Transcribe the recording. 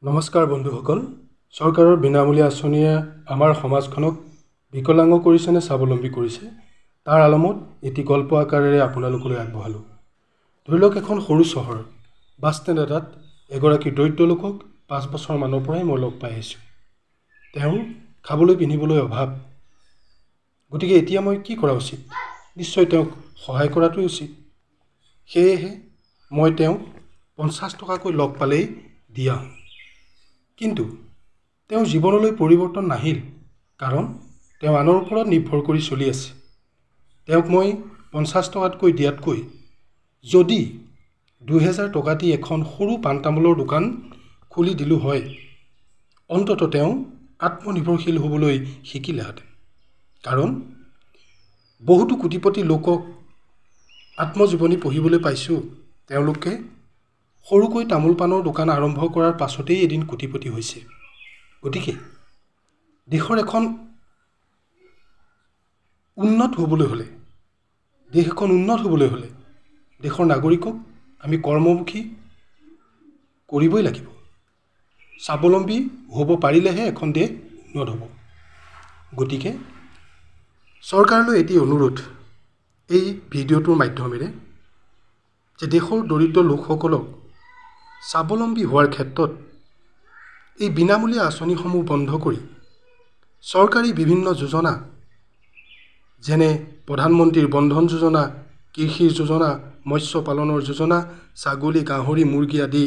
নমস্কাৰ বন্ধুসকল, চৰকাৰৰ বিনামূলীয়া আঁচনিয়ে আমাৰ সমাজখনক বিকলাংগ কৰিছে নে স্বাৱলম্বী কৰিছে তাৰ আলমত এটি গল্প আকাৰেৰে আপোনালোকলৈ আগবঢ়ালোঁ। ধৰি লওক এখন সৰু চহৰ বাছ ষ্টেণ্ড এটাত এগৰাকী দৰিদ্ৰ লোকক 5 বছৰমানৰ পৰাই মই লগ পাই আহিছোঁ। তেওঁৰ খাবলৈ পিন্ধিবলৈ অভাৱ। গতিকে এতিয়া মই কি কৰা উচিত? নিশ্চয় তেওঁক সহায় কৰাটোৱেই উচিত। সেয়েহে মই তেওঁক 50 টকাকৈ লগ পালেই দি আহোঁ। কিন্তু তেওঁৰ জীৱনলৈ পৰিৱৰ্তন নাহিল, কাৰণ তেওঁ আনৰ ওপৰত নিৰ্ভৰ কৰি চলি আছে। তেওঁক মই 50 টকাতকৈ দিয়াতকৈ যদি 2000 টকা দি এখন সৰু পাণ তামোলৰ দোকান খুলি দিলোঁ হয়, অন্ততঃ তেওঁ আত্মনিৰ্ভৰশীল হ'বলৈ শিকিলেহেঁতেন। কাৰণ বহুতো কোটিপতি লোকক আত্মজীৱনী পঢ়িবলৈ পাইছোঁ, তেওঁলোকে সৰুকৈ তামোল পাণৰ দোকান আৰম্ভ কৰাৰ পাছতেই এদিন কোটিপতি হৈছে। গতিকে দেশৰ এখন উন্নত হ'বলৈ হ'লে, দেশ এখন উন্নত হ'বলৈ হ'লে দেশৰ নাগৰিকক আমি কৰ্মমুখী কৰিবই লাগিব। স্বাৱলম্বী হ'ব পাৰিলেহে এখন দেশ উন্নত হ'ব। গতিকে চৰকাৰলৈ এটি অনুৰোধ এই ভিডিঅ'টোৰ মাধ্যমেৰে যে দেশৰ দৰিদ্ৰ লোকসকলক স্বাৱলম্বী হোৱাৰ ক্ষেত্ৰত এই বিনামূলীয়া আঁচনিসমূহ বন্ধ কৰি চৰকাৰী বিভিন্ন যোজনা, যেনে প্ৰধানমন্ত্ৰীৰ বন্ধন যোজনা, কৃষিৰ যোজনা, মৎস্য পালনৰ যোজনা, ছাগলী, গাহৰি, মুৰ্গী আদি